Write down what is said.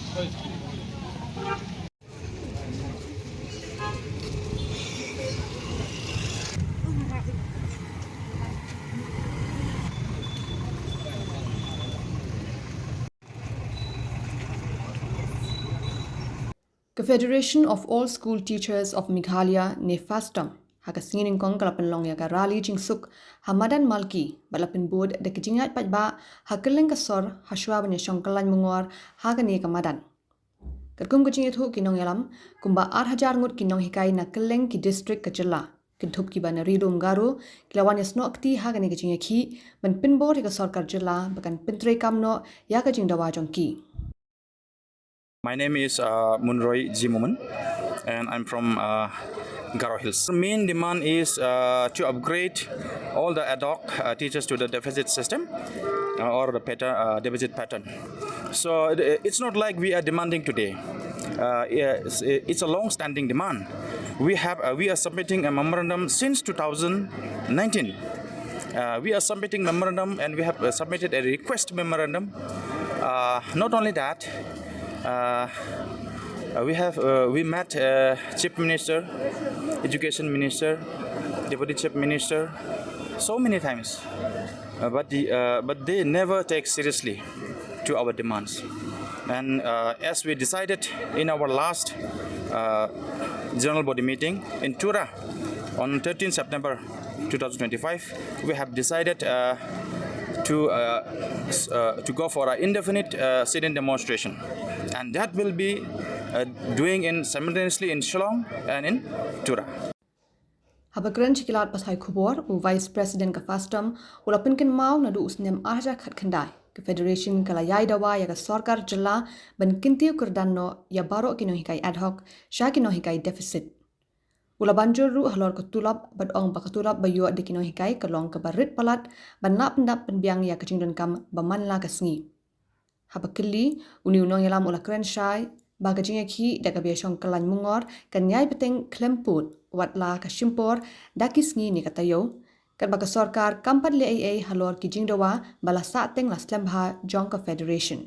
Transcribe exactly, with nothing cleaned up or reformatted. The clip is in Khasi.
Ka Federation of All School Teachers of Meghalaya ne FASTOM ha ka sngi Nyngkong ka la pynlong ïa ka rally jingsuk ha madan Malki bad la pynbud da ka jingïaid paidbah ha kylleng ka sor ha shuwa ban ïa shong kyllain mungor ha kane ka madan. Katkum ka jingïathuh ki nongïalam, kumba ar hajar ngut ki nonghikai na kylleng ki district ka jylla, kynthup kiba na Ri Lum Garo, ki la wan ïasnoh kti ha kane ka jingïakhih ban pynbor ïa ka sorkar jylla ba kan pyntreikam noh ïa ka jingdawa jong ki. My name is uh, Munroy G. Momin, and I'm from uh, Garo Hills. The main demand is uh, to upgrade all the ad hoc uh, teachers to the deficit system uh, or the pattern, uh, deficit pattern. So it- it's not like we are demanding today. Uh, it's, it's a long-standing demand. We have uh, we are submitting a memorandum since two thousand nineteen. Uh, we are submitting memorandum and we have uh, submitted a request memorandum. Uh, not only that, uh, uh, we have uh, we met uh, chief minister, education minister, deputy chief minister, so many times. Uh, but the uh, but they never take seriously to our demands. And uh, as we decided in our last uh, general body meeting in Tura on thirteenth September two thousand twenty-five, we have decided uh, to uh, s- uh, to go for an indefinite uh, sit-in demonstration, and that will be uh, doing in simultaneously in Shillong and in Tura. Haba kren sha ki lad pathai khubor, u Vice President ka FASTOM u la pynkynmaw naduh u snem ar hajar khatkhyndai ka Federation ka la ïai dawa ïa ka sorkar jylla ban kyntiew kyrdan noh ïa baroh ki nonghikai ad hoc sha ki nonghikai deficit. U la ban jur ruh halor ka tulop bad ong ba ka tulop ba ïoh da ki nonghikai ka long kaba rit palat ban lah pyndap pynbiang ïa ka jingdonkam ba man la ka sngi. Haba kylli, une u nongïalam u la kren shai ba ka jingïakhih da kaba ïa shong kyllain mungor kan ïai bteng khlem pud, wat la ka shim por da ki sngi ne ka taïew, katba ka sorkar kam pat leh ei ei halor ki jingdawa ba la sahteng la slem bha jong ka Federation.